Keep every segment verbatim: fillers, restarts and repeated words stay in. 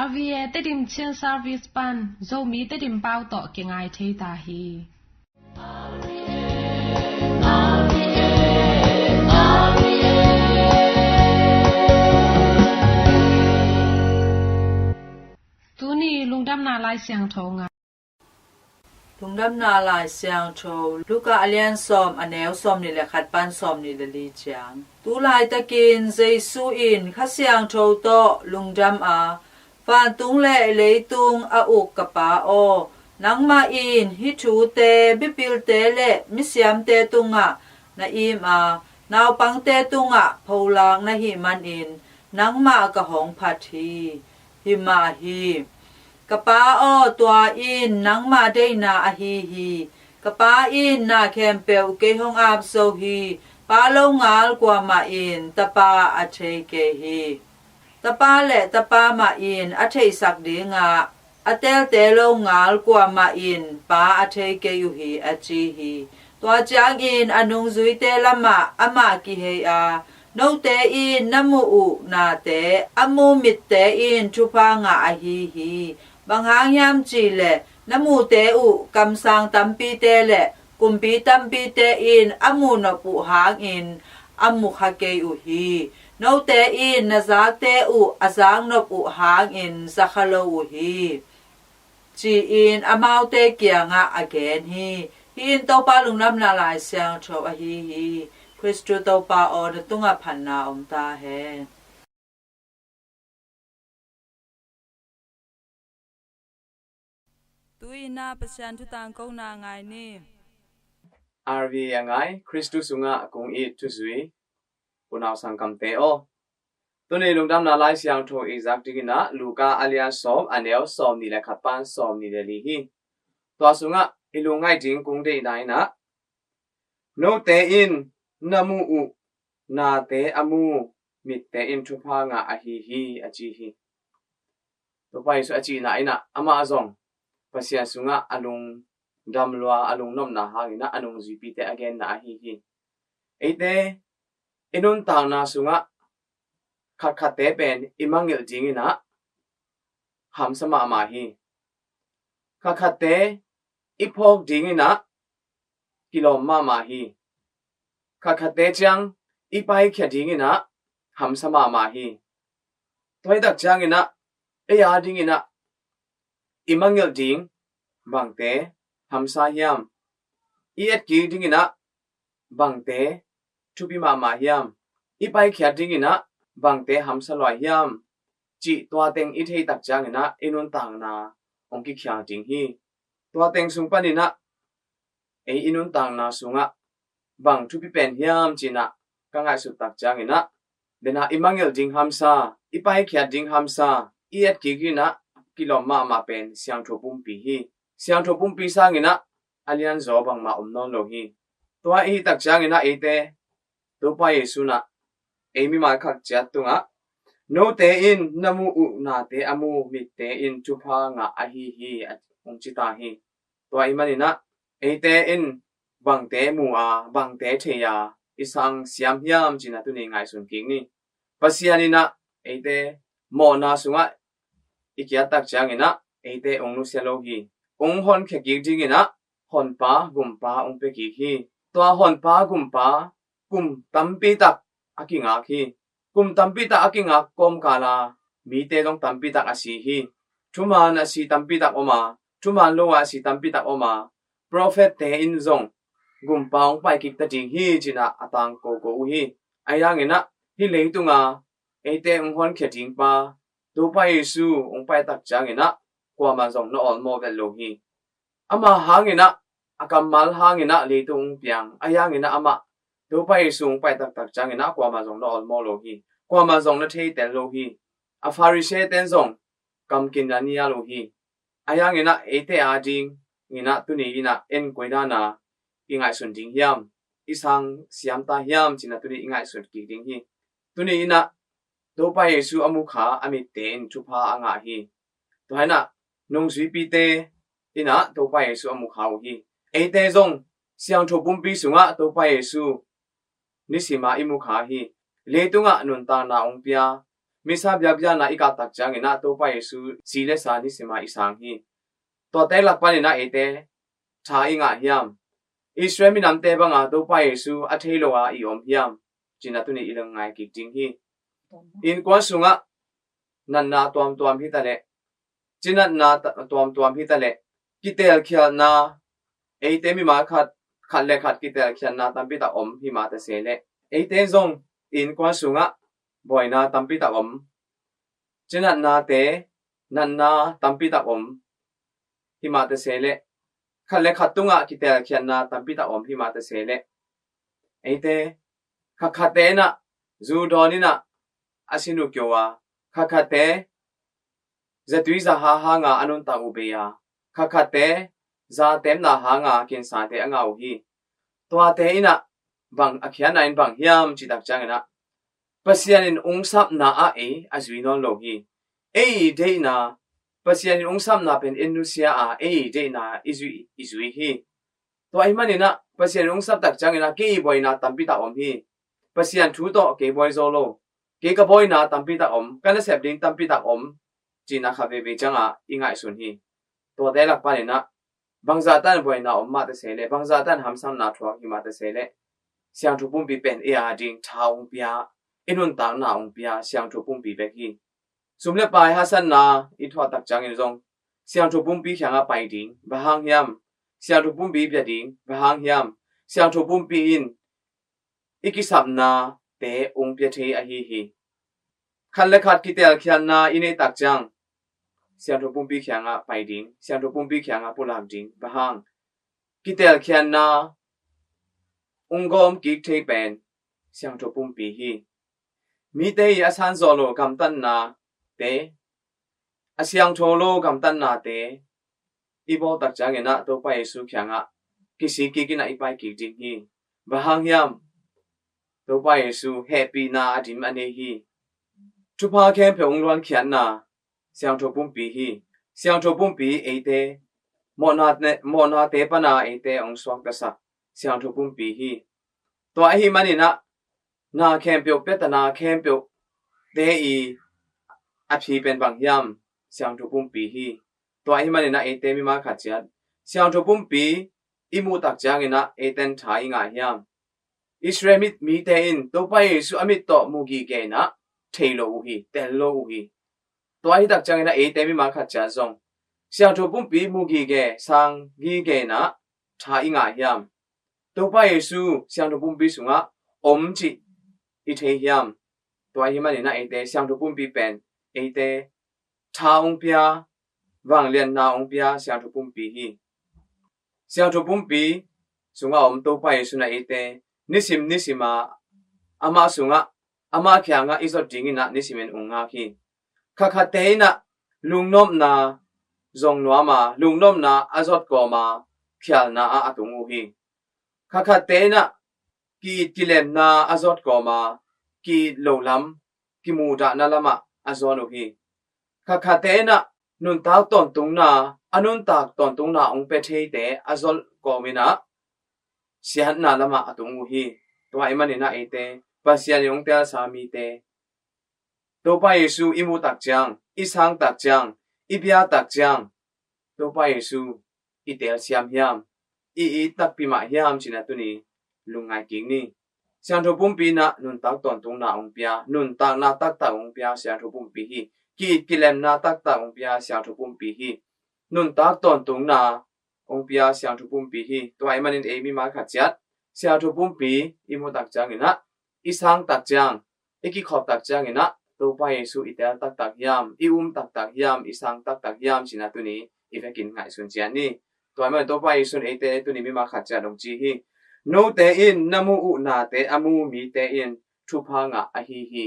R V A Tedim Chin Service pan Zomi Tedim pau tawh kingai thei ta hi. Tuni lungdamna Lai Siangtho ngai. Lungdamna Lai Siangtho, Luka a lian sawm, a neu sawmnih le khat pan sawmnih le li ciang. Tu laitakin Jesu in Kha Siangtho tawh lungdam a, vantung le leitung a uk ka Pa aw, nangmah in hih thute mipilte le misiamte tungah na im a, naupangte tungah pholak na hih manin nangmah ka hong phat hi. Hi mah hi. Ka Pa aw, tua in nangmah deihna ahi hi. Ka Pa in na khempeuh kei hong ap zo hi. Pa longal kuamah in Tapa a thei kei hi. Tapa le Tapa mah in a theihsak dingah a telte longal kuamah in Pa a thei kei uh hi, a ci hi. Tua ciangin a nungzuite lamah amah kihei a, note in na muh uh nate a mu mitte in thupha ngah ahi hi. Bang hang hiam cihleh na mute uh kamsang tampite le kumpi tampite in a muhnop uh hangin a mukha kei uh hi. Note in na zakte uh a zaknop uh hangin zakha lo uh hi, ci-in amaute kiangah a gen hi. Hih in Topa lungdamna Lai Siangtho ahi hi. Khristu Topa aw, na tungah phatna om ta hen. Tu-in ah Pasian thutangkona ngai ni. R V A ngai, Khristu sungah kong it thuzui unau sangkamte aw. Tuni lungdamna Lai Siangtho i zak dingin ah Luka a lian sawm, a neu sawmnih le khat pan sawmnih le li hi. Tua sungah i lungngaih ding kong deihna in ah, note in na muh uh nate a mu mitte in thupha ngah ahi hi, a ci hi. Topa Jesu a cihna in ah amah zong Pasian sungah a lungdam lua, a lungnopna hangin ah a nungzuipite a genna ahi hi. Eite i nuntakna sungah khatkhatte pen i mangngilh dingin ah hamsa mahmah hi. Khatkhatte i phawk dingin ah kilawm mahmah hi. Khatkhatte ciang i paikhia dingin ah hamsa mahmah hi. Tua hi tak ciangin ah ei a dingin ah i mangngilh ding bangte hamsa hiam? I etkik dingin ah bangte thupi mahmah hiam? I paikhiat dingin ah bangte hamsa lua hiam? Cih tua teng i theih tak ciangin ah i nuntakna hong kikhial ding hi. Tua teng sung panin ah ei i nuntakna sungah bang thupi pen hiam ci-in ah ka ngaihsut tak ciangin ah, den ah i mangngilh ding hamsa, i paikhiat ding hamsa, i etkik in ah kilawm mahmah pen siangtho pumpi hi. Siangtho pumpi sangin ah a lianzaw bangmah om nawn lo hi. Tua i hih tak ciangin ah eite Topa Jesu in ah ei mimal khat ciat tungah, note in na muh uh nate a mu mitte in thupha ngah ahi hi, a hong ci ta hi. Tua ahih manin ah eite in bangte mu a, bangte thei a i sang siam hiam ci-in ah tuni ngaihsun kik ni. Pasian in ah eite mawhna sungah i kiat tak ciangin ah eite hong nusia lo hi. Hong honkhia kik dingin ah Honpa, Gumpa hong pia kik hi. Tua Honpa, Gumpa kum tampi tak a kingak hi. Kum tampi tak a kingak kawmkal a mite zong tampi tak a si hi. Thuman a si tampi tak om a, thuman lo a si tampi tak om a, profet-te in zong Gumpa hong pai kik ta ding hi ci-in ah a tangko ko uh hi. Ahi hangin ah hih leitung a eite hong honkhia ding pa Topa Jesu hong pai tak ciangin ah kuamah zong na awlmawh vet lo hi. Ama hangin ah, a kammal hangin ah leitung hong piang. Ahi hangin ah amah Topa Jesu hong pai taktak ciangin ah kuamah zong na awlmawh lo hi. Kuamah zong na theitel lo hi. A Pharisee-te in zong kamkin na nia lo hi. Ahi hangin ah eite a dingin ah tuni in ah en koi dan a i ngaihsun ding hiam, i sang siam ta hiam ci-in ah tuni i ngaihsun kik ding hi. Tuni in ah Topa Jesu a mu kha a mitte in thupha a ngah hi. Tua hi in ah nungzuipite in ah Topa Jesu a mu kha uh hi. Eite zong siangtho pumpi sungah Topa Jesu nisim a i mu kha hi. Leitungah nuntakna hong pia, Misa biakbiakna i kah tak ciangin ah Topa Jesu si le sa nisima i sang hi. Tuate lak panin ah eite tha i ngah hiam? Israel minamte banga Topa Jesu a thei lo a i om hiam? Cina tuni i lungngai kik ding hi. Innkuan sungah natna tuamtuam hi ta leh, cinatna ta-, tuamtuam hi ta leh, kitelkhialhna, eite mimal khat, khat le khat kitelkhialhna tampi tak om hi mah ta se leh, eite zong innkuan sungah buaina tampi tak om, cinatnate, natna tampi tak om hi mah ta se leh, khat le khat tungah kitelkhialhna tampi tak om hi mah ta se leh, eite khatkhatte in ah zu dawn in ah a sin uh kio a, khatkhatte zatui zaha hanga a nuntak uh bei a, khatkhatte zatemna hanga kinsate a ngah uh hi. Tuate in ah bang a khiatna in bang hiam cih tak ciangin ah, Pasian in ungsapna ah ei a zui nawn lo hi. Ei deihna, Pasian in ungsapna pen in nusia a, ei deihna i zui, i zui hi. Tua ahih manin ah Pasian in ungsap tak ciangin ah kei buaina tampi tak om hi. Pasian thu tawh kei buai zo lo, kei ka buaina tampi tak om, ka nasep ding tampi tak om, cina khat veivei ciangah i ngaihsun hi. Tuate lak panin ah bangzah tan buaina om mah ta se leh, bangzah tan hamsatna thuak hi mah ta se leh, Siangtho Pumpi pen ei a ding tha ong pia, i nuntakna ong pia Siangtho Pumpi bek hi. Sum le pai hahsatna i thuak tak ciangin zong Siangtho Pumpi kiangah pai ding, bang hang hiam? Siangtho Pumpi bia ding, bang hang hiam? Siangtho Pumpi in i kisapnate ong pia thei ahi hi. Khat le khat kitelkhialhna i neih tak ciang Siangtho Pumpi kiangah pai ding, Siangtho Pumpi kiangah pulak ding, bang hang? Kitelkhialhna ong gawm kik thei pen Siangtho Pumpi hi. Mite i a sanzawh lo gamtatnate, a siangtho lo gamtatnate i bawl tak ciangin ah Topa Jesu kiangah kisik kik in ah i pai kik ding hi. Bang hang hiam? Topa Jesu hehpihna a dim a nei hi. Thupha khempeuh ong luankhiatna Siangtho Pumpi hi. Siangtho Pumpi eite mawhnate, mawhnate pana eite ong suaktasak Siangtho Pumpi hi. Tua ahih manin ah na khempeuh, piatana khempeuh te i a phi pen bang hiam? Siangtho Pumpi hi. Tua ahih manin ah eite mimal khat ciat Siangtho Pumpi i muh tak ciangin ah eiten tha i ngah hiam? Israel mit mite in Topa Jesu a mit tawh mu gige in ah thei lo uh hi, tel lo uh hi. Tua hi tak ciangin ah eite mimal khat ciat zong Siangtho Pumpi mu gige, sang gige in ah tha i ngah hiam? Topa Jesu Siangtho Pumpi sungah om cih i thei hiam? Tua ahih manin ah eite Siangtho Pumpi pen eite tha ong pia, vangliatna ong pia Siangtho Pumpi hi. Siangtho Pumpi sungah om Topa Jesu in ah eite nisim nisim a amah sungah, amah kiangah i zot dingin ah nisim in ong ngak hi. Khatkhatte in ah lungnopna zong nuam a, lungnopna a zot kawm a, khialhna ah a tung uh hi. Khatkhatte in ah ki-it kilemna a zot kawm a, ki-it lo lam, kimudahna lamah a zuan uh hi. Khatkhatte in ah nuntak tawntungna, a nuntak tawntungna ong pia theite a zot kawm in ah siatna lamah a tung uh hi. Tua ahih manin ah eite Pasian in ong telsa mite Topa Jesu i muh tak ciang, i sang tak ciang, i bia tak ciang, Topa Jesu i telsiam hiam, i it takpi mah hiam cih na tuni lungngai kik ni. Siangtho Pumpi in ah nuntak tawntungna ong pia, nuntakna taktak ong pia Siangtho Pumpi hi. Ki-it kilemna taktak ong pia Siangtho Pumpi hi. Nuntak tawntungna ong pia Siangtho Pumpi hi. Tua ahih manin ei mimal khat ciat Siangtho Pumpi i muh tak ciangin ah, i sang tak ciang, i kikhop tak ciangin ah Topa Jesu i tel taktak hiam, i um taktak hiam, i sang taktak hiam cih na tuni i vekin ngaihsun ciat ni. Tua ahih manin Topa Jesu in eite tuni mimal khat ciat ong ci hi. Note in na muh uh nate a mu mite in thupha ngah ahi hi.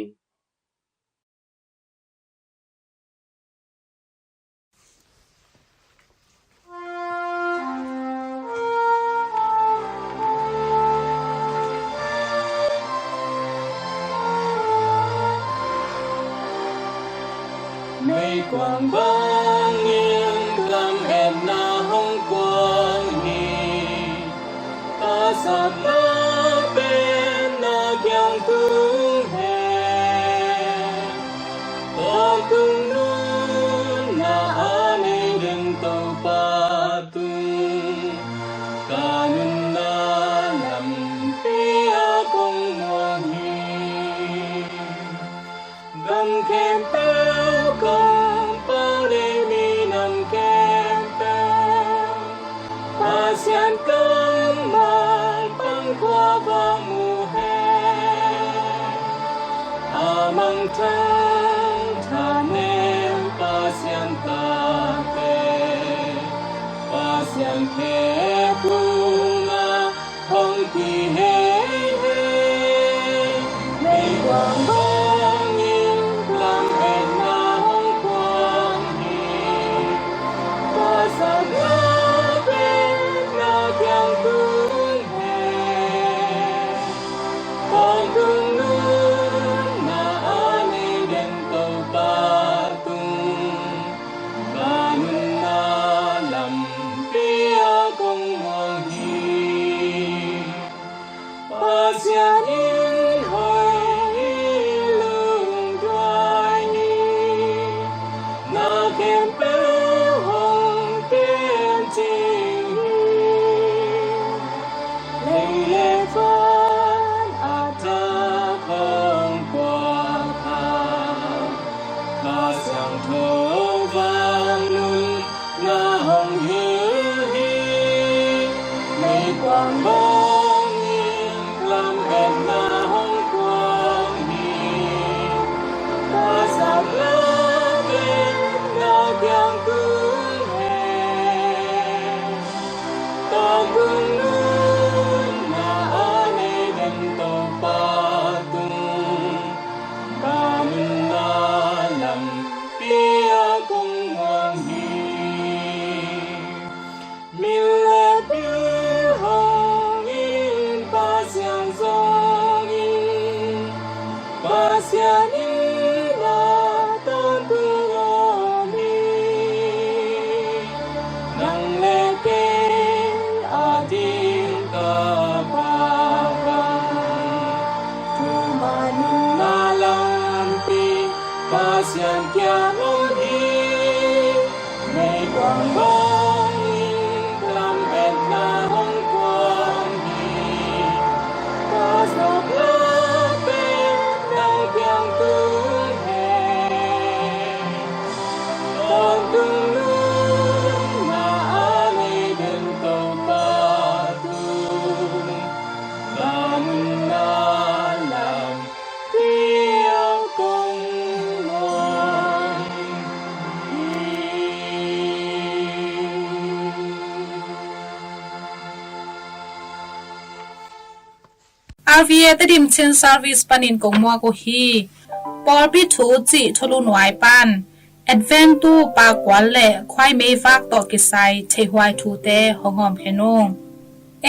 Meikuang bangin lametna hong kuang hi. Tasak na pen na kiang tung hen. Pasian kammal pan khua va mu hen. A mangthang thanem Pasian tate, Pasian khe kung a hong kihei hei. Meikuang bangin lametna hong kuang hi. Ka sakna pen na kiang tung hen. Tawntung nunna a nei den Topa tung, ka nunna lampi a kong muang hi. Pasian in hoih hi, lungduai hi, na khempeuh hong tencing hi. Lei le van a thak hong puak a, Kha Siangtho vangnun na hong hilh hi. Meikuang bangin lametna hong kuang hi. Ka sakna pen na kiang tung hen. Tawntung nunna a nei den Topa tung, ka nunna lampi a kong muang hi. Min le bil hong in, Pasian zong in, Pasian in na tawntung om hi. Nang le kei a ding ka pha bang, thumna nunna lampi Pasian kiang om hi. Meikuang bangin lametna hong kuang hi. Ka sakna pen na kiang tung hen. Tawntung nunna a nei den Topa tung, ka nunna lampi a kong muang hi. RVA Tedim Chin Service panin kong muak uh hi. Pawlpi thu cih thulu nuai pan Advent tu pakkual le khuaimei vak tawh kisai theihhuai thute hong hawm khen ung.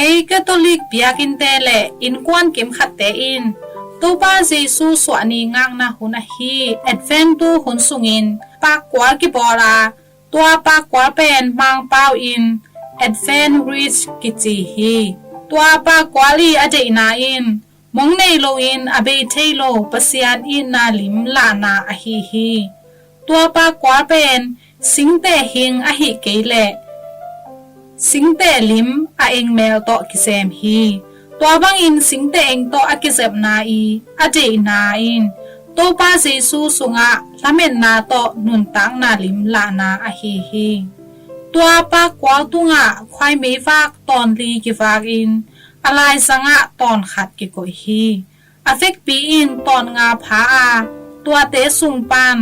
Ei Catholic biakinnte le innkuan kim khatte in Topa Jesu suahni ngakna hun ahi Advent tu hun sungin pakkual kibawl a, tua pakkual pen Mangpau in Advent Wreath kici hi. Tua pakkual i a deihna in mong nei loin a bei thei lo Pasian itna lim lahna ahi hi. Tua pakkual pen singteh hing ahih kei leh singteh lim a engmel tawh kisem hi. Tua bangin singteh eng tawh a kizepna i a deihna in Topa Jesu sungah lametna tawh nuntakna lim lahna ahi hi. Tua pakkual tungah khuaimei vak tawnli kivakin a laizangah tawnkhat kikoih hi. A vekpi in tawnnga pha a, tuate sung pan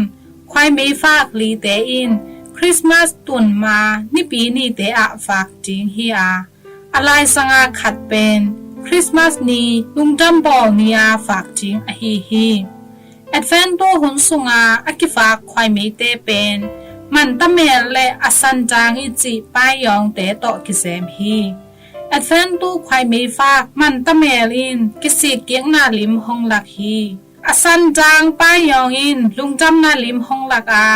khuaimei vak lite in Christmas tun ma Nipi nite ah vak ding hi a, a laizanga khat pen Christmas ni lungdam bawl ni-a vak ding ahi hi. Advent tu hun sunga a kivak khuaimeite pen manta mel le a sandang i cih paiyawngte tawh kisem hi. Advent tu khuaimei vak manta mel in kisikkikna lim hong lak hi. A sandang paiyawng in lungdamna lim hong lak a,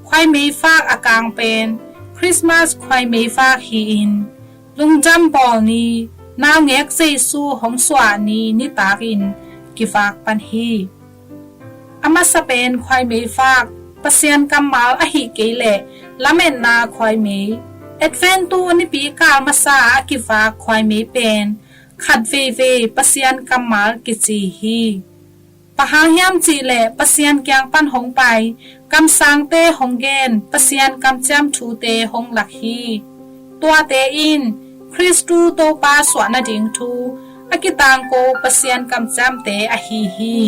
khuaimei vak a kang pen Christmas khuaimei vak hi-in lungdam bawl ni, naungek Jesu hong suah ni nitakin kivak pan hi. A masa pen khuaimei vak Pasian kammal ahih kei leh lametna khuaimei. Advent tu nipi kal masa a kivak khuaimei pen khat veivei Pasian kammal kici hi. Bang hang hiam cih leh Pasian kiang pan hong pai kamsangte hong gen Pasian kamciam thute hong lak hi. Tuate in Khristu Topa suah nading thu a kitangko Pasian kamciamte ahi hi.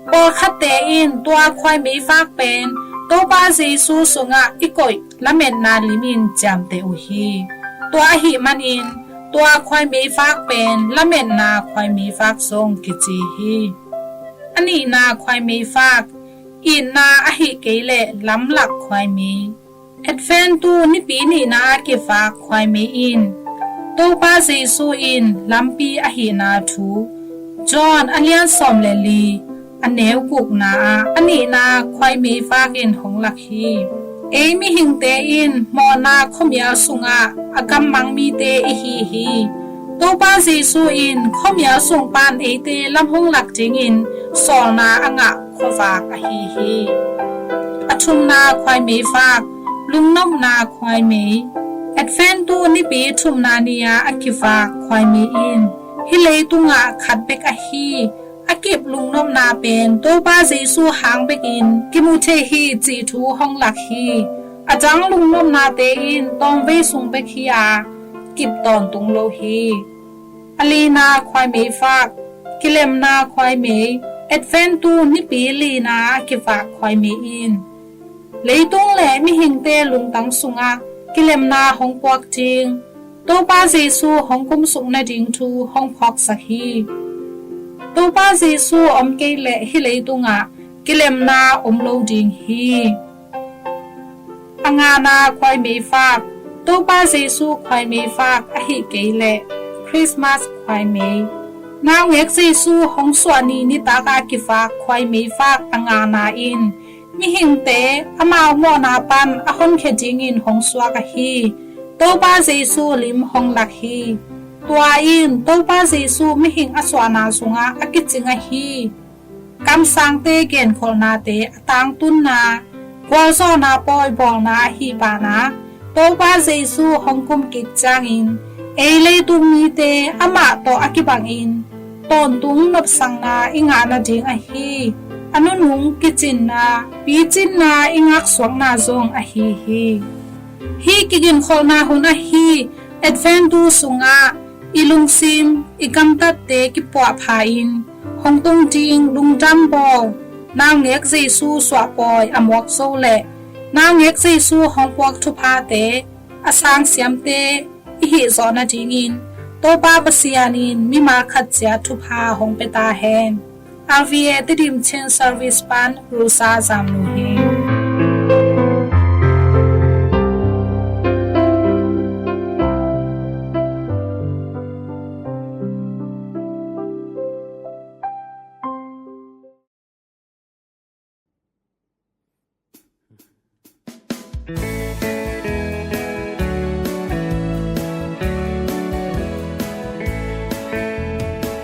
Pawlkhatte in tua khuai meifak pen Topa Jesu sungah i koih lametna limin ciamteh uh hi. Tua ahih manin tua khuai meifak pen lametna khuai meifak zong kici hi. A nihna khuai meifak, itna ahih kei leh lamlak khuai mei. Adventu nipi nihna a kivak khuai mei in Topa Jesu in lampi ahihna thu John a lian sawm le li a neu gukna ah a nihna khuai meifak in hong lak hi. Ei mihingte in mawhna khuamial sungah a gammang mite i hi hi. Topa Jesu in khuamial sung pan eite lam hong lak dingin sawlna a ngah khuavak ahi hi. A thumna khuai meifak, lungnopna khuai mei. Adventu nipi thumna ni-a a kivak khuai mei in hih leitungah khat bek ahi a kip lungnopna pen Topa Jesu hang bekin kimu thei hi cih thu hong lak hi. A dang lungnopnate in tawmvei sung bek hi-a kip tawntung lo hi. A lina khuai meifak, kilemna khuai mei. Adventu nipi lina a kivak khuai mei in leitung le mihingte lungtang sungah kilemna hong puak ding Topa Jesu hong kumsuk nading thu hong phawksak hi. Topa Jesu om kei leh hih leitungah kilemna om lo ding hi. A ngana khuai meifak, Topa Jesu khuai meifak ahih kei leh Christmas khuai mei. Naungek Jesu hong suah ni nitak a kivak khuai meifak a ngana in mihingte amau mawhna pan a honkhia dingin hong suak ahi Topa Jesu lim hong lak hi. Tua in Topa Jesu mihing a suahna sungah a kicing ahi kamsangte genkholhnate a tangtunna, gualzawhna pawi bawlna ahi banah Topa Jesu hong kum kik ciangin ei leitung mite amah tawh a kibangin tawntung nopsakna i ngah nading ahi a nunung kicinna, picinna i ngaksuakna zong ahi hi. Hih kiginkholhna hun ahi Adventu sungah i lungsim, i gamtatte kipuahpha in hong tung ding lungdam bawl naungek Jesu suahpawi a muak zo le naungek Jesu hong puak thuphate a sangsiamte i hih zawh nadingin Topa Pasian in mimal khat ciat thupha hong pia ta hen. R V A Tedim Chin Service pan Rusa Zamnu hi.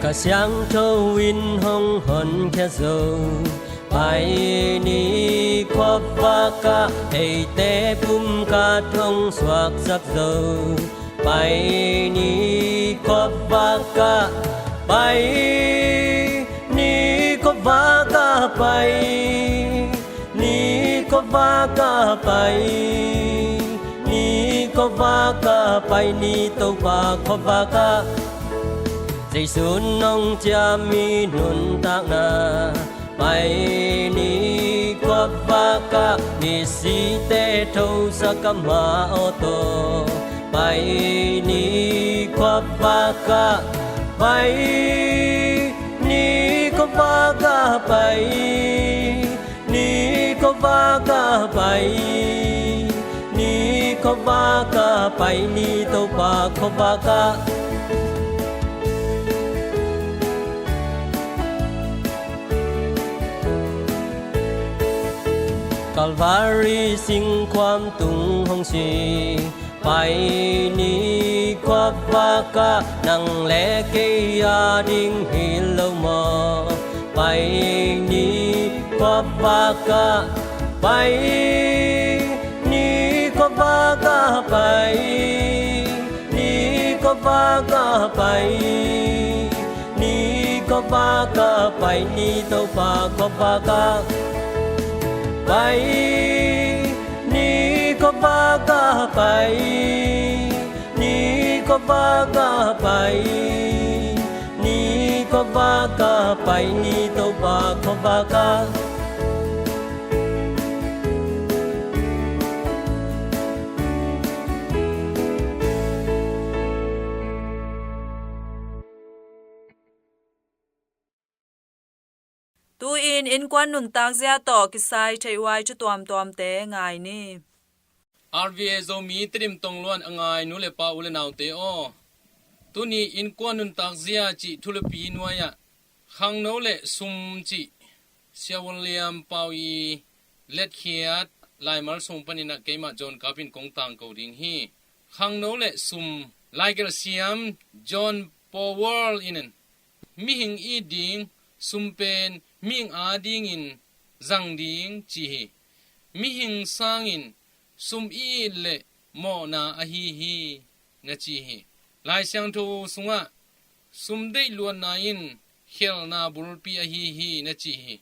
Kha Siangtho in hong honkhia zo, Pai ni khuavak ah eite pumkhat hong suaksak zo. Pai ni khuavak ah, Pai ni khuavak ah, Pai ni khuavak ah, Pai ni khuavak ah, Pai ni Topa khuavak ah. Jesu nong ciam i nuntakna. Pai ni khuavak ah misite thosak a ma aw taw. Pai ni khuavak ah, Pai ni khuavak ah, Pai ni khuavak ah, Pai ni khuavak ah, Pai ni Topa khuavak ah. Kalvari singkhuam tung hong si, Pai ni khuavak ah nang le kei a ding hi lo maw? Pai ni khuavak ah, Pai ni khuavak ah, Pai ni khuavak ah, Pai ni khuavak ah, Pai ni Topa khuavak ah. Pai ni khuavak ah, Pai ni Khuavak ah pai ni, khuavak ah pai ni, Topa khuavak ah. Tu-in innkuan nuntak zia tawh kisai theih huai thu tuamtuamte ngai ni. R V A Zomi Tedim tongluan a ngai nu le pa, u le naute aw, tuni innkuan nuntak zia cih thulupi nuai-ah khangno le sum cih Sia William Pau i letkhiat laimal sung panin ah keimah John Kap in kong tangko ding hi. Khangno le sum. Laigelh siam John Powell in mihing it ding, sum pen mihing adingin zang ding ci hi. Mihing sangin sum it leh mawhna ahi hi, na ci hi. Lai Siangtho sungah sum deih luatna in khelhna bulpi ahi hi, na ci hi.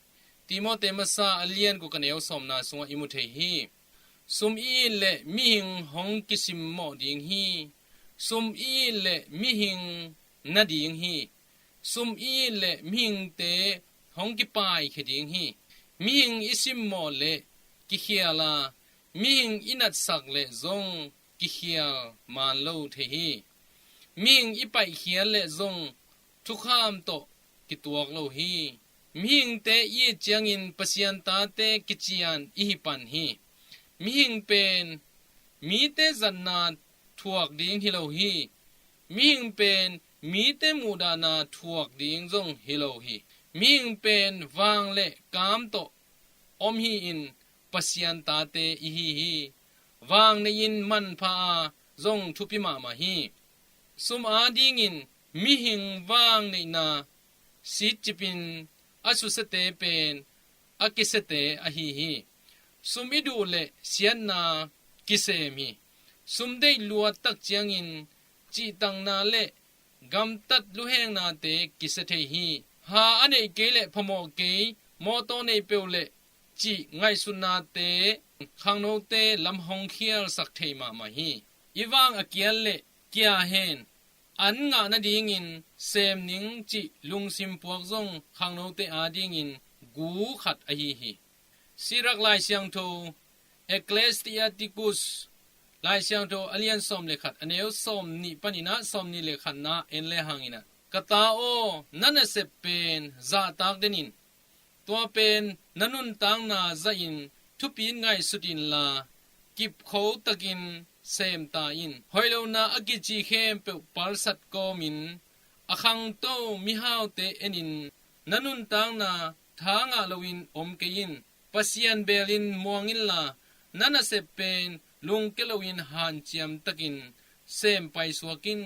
Timote masa a lian guk a neu sawmna sungah i mu thei hi. Sum it leh mihing hong kisimmawh ding hi. Sum it leh mihing na ding hi. Sum it leh mihingte hong kipaikhia ding hi. Mihing i simmawh leh kikhial a, mihing i natsak leh zong kikhial maan lo thei hi. Mihing i paihkhiat leh zong thukham tawh kituak lo hi. Mihingte i it ciangin Pasian tate kician i hi pan hi. Mihing pen mite zatna thuak ding hi lo hi. Mihing pen mite muhdahna thuak ding zong hi lo hi. Mihing pen vang le kam tawh om hi-in Pasian tate i hi hi. Vang nei-in manpha a zong thupi mahmah hi. Sum adingin mihing vang neihna sitcipin a susiate pen a kisiate ahi hi. Sum i duh leh siatna kisem hi. Sum deih luat tak ciangin cihtakna le gamtat luhengnate kisia thei hi. Ha a neih kei leh phamawh kei, mawtaw nei peuh leh cih ngaihsutnate khangnote lam hong khialsak thei mahmah hi. I vang a kial leh kia hen, an ngah nadingin sem ning cih lungsim puak zong khangnote adingin gu khat ahi hi. Sirak Lai Siangtho, Ecclesiasticus, Lai Siangtho a lian sawm le khat, a neu sawm nih panin ah sawm nih le khatna en le hangin ah, ka ta aw, na nasep pen zahtak den in. Tua pen na nuntakna zahin thupi in ngaihsut inla, kipkho takin sem ta in. Hoih lohna a kici khempeuh palsat kawmin, a khangto mihaute enin, na nuntakna tha ngah loin om kei in. Pasian belin muang inla, na nasep pen lungke loin hanciam takin sem paisuak in.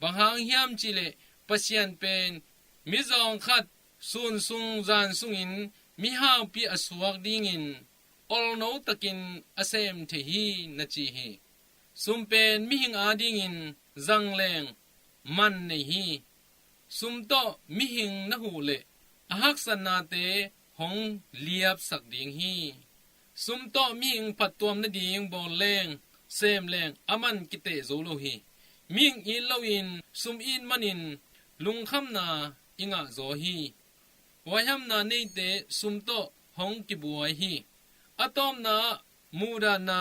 Bang hang hiam cihleh Pasian pen mizawng khat sun sung zan sungin mihaupi a suak dingin olno takin a sem thei hi, na ci hi. Sum pen mihing adingin zangleng man nei hi. Sum tawh mihing na huh leh a haksatnate hong liapsak ding hi. Sum tawh mihing phattuam nading bawl leng, sem leng a man kiteh zo lo hi. Mihing it loin sum it manin lungkhamna i ngah zaw hi. Huaihamna neite sum tawh hong kibuai hi. A tawpna ah muhdahna,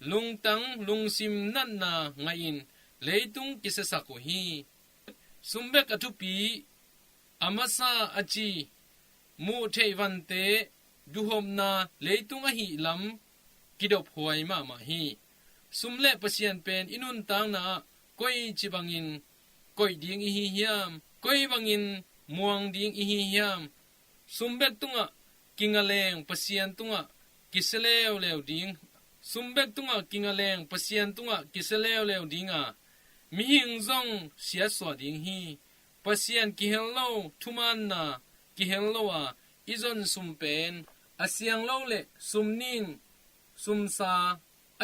lungtang lungsim natna ngaihin leitung kisiasak uh hi. Sum bek a thupi, a masa a ci, muh theih vante duhopna leitung ahih lam kidophuai mahmah hi. Sum le Pasian pen i nuntakna ah koici bangin koih ding i hi hiam? Koi bangin muang ding i hi hiam? Sum bek tungah kinga leng Pasian tungah kisia leuleu ding. Sum bek tungah kinga leng Pasian tungah kisia leuleu ding a, mihing zong siatsuah ding hi. Pasian kihel lo thumaanna kihel lo a i zon sum pen a siang lo le sum nin sumsa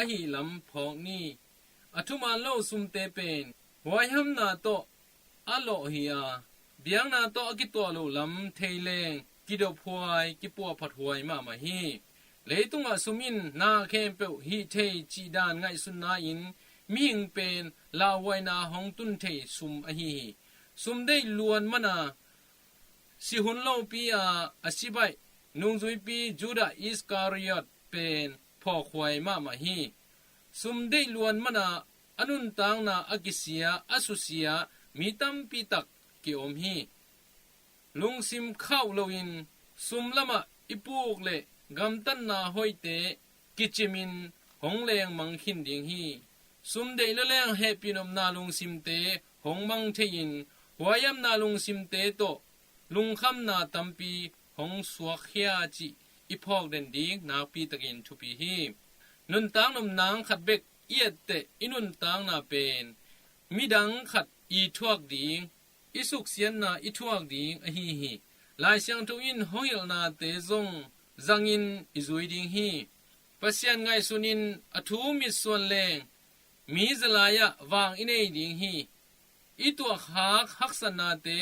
ahih lam phawk ni. A thumaan lo sumte pen huaihamna tawh a lawh hi a, biakna tawh a kituah loh lam thei leng kidophuai, kipuahphathuai mahmah hi. Leitungah sum in na khempeuh hih thei cih dan ngaihsutna in mihing pen lauhuaina hong tun thei sum ahi hi. Sum deih luan mana si hun lopi a a si baih nungzuipi Judah Iskariot pen phawkhuai mahmah hi. Sum deih luan mana a nuntakna a kisia, a susia mi tampi tak kiom hi. Lungsim khauh loin sum lamah i puk le gamtatna hoihte kicimin hong lengmang khin ding hi. Sum deih le leng hehpih nopna lungsimte hong mang thei-in huaihamna lungsimte tawh lungkhamna tampi hong suakkhia cih i phawk den ding nakpi takin thupi hi. Nuntak nopna khat bek i etteh i nuntakna pen midang khat i thuak ding, i suksiatna i thuak ding ahi hi. Lai Siangtho in hong hilhnate zong zangin i zui ding hi. Pasian ngaihsunin a thu mitsuan leng mi zalai-ah vang i nei ding hi. I tuakhak haksatnate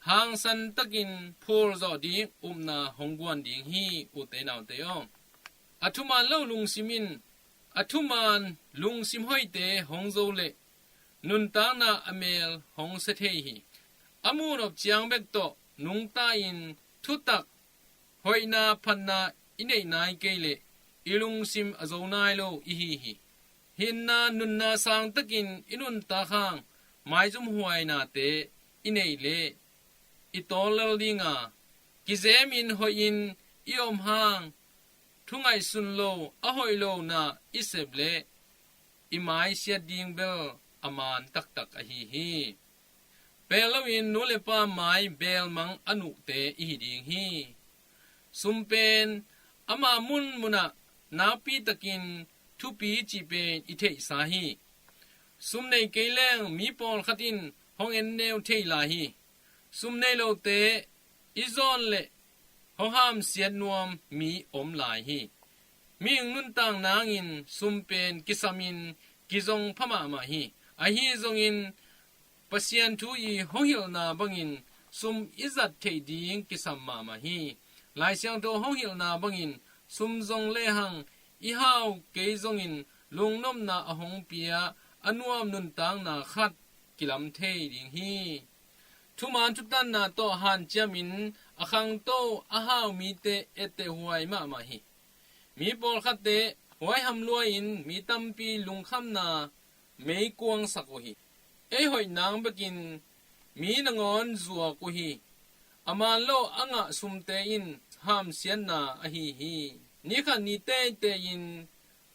hangsan takin phulzawh ding upna hong guan ding hi, ute naute aw. A thuman lo lungsim in a thuman lungsim hoihte hong zo leh nuntakna a mel hong sia thei hi. A muhnop ciang bek tawh nungta-in thutak hoihna phatna i neih nai kei leh i lungsim a zo nai lo i hi hi. Hinna nunna sangtakin i nuntak hang maizumhuainate i neih leh i tawl lel dinga, kizemin hoihin i om hang thu ngaihsun lo a hoih lo na i sep leh i mai siat ding bel a man taktak ahi hi. Pel loin nu le pa mai belmang a nuhte i hi ding hi. Sum pen ama munmunah nakpi takin thupi cih pen i theihsa hi. Sum nei kei leng mi pawlkhat in hong enneu thei lai hi. Sum nei lote i zawn leh hong hamsiat nuam mi om lai hi. Mihing nuntak nangin sum pen kisamin kizong pha mahmah hi. Ahi zongin Pasian thu i hong hilhna bangin sum i zat theih ding kisam mahmah hi. Lai Siangtho hong hilhna bangin sum zong lehang i hau kei zongin lungnopna a hong pia a nuam nuntakna khat kilam thei ding hi. Thuman thutanna tawh hanciamin a khangto a hau mite ettehhuai mahmah hi. Mi pawlkhatte huaiham lua-in mi tampi lungkhamna meikuangsak uh hi. Ei hoih nang bekin mi nangawn zuak uh hi. A man lo a ngah sumte in hamsiatna ahi hi. Ni khat ni teitei-in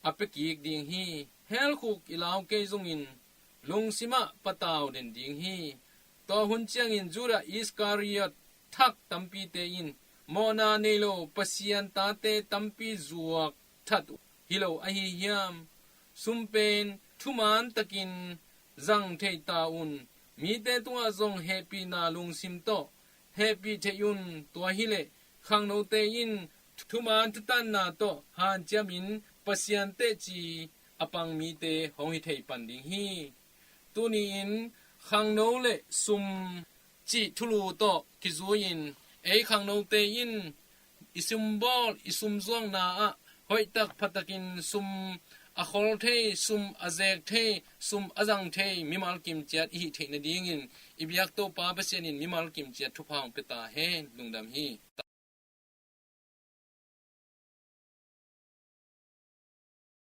a pia kik ding hi. Helkhuk i lau kei zongin lungsimah patau den ding hi. Tua hun ciangin Judah Iskariot thak tampite in mawhna nei lo Pasian tate tampi zuak that uh hi lo ahi hiam? Sum pen thuman takin zang thei ta un. Mite tungah zong hehpihna lungsim tawh hehpih theih un. Tua hileh khangnote in thuman thutanna tawh hanciamin Pasian teci a pang mite hong hi thei pan ding hi. Tuni-in khangno le sum cih thulu tawh kizui-in ei khangnote in i sumbawl i sumzuakna ah hoihtak phatakin sum a khol thei, sum a zek thei, sum a zang thei mimal kimciat i hih theih nadingin i biak Topa Pasian in mimal kimciat thupha hong pia ta hen. Lungdam hi.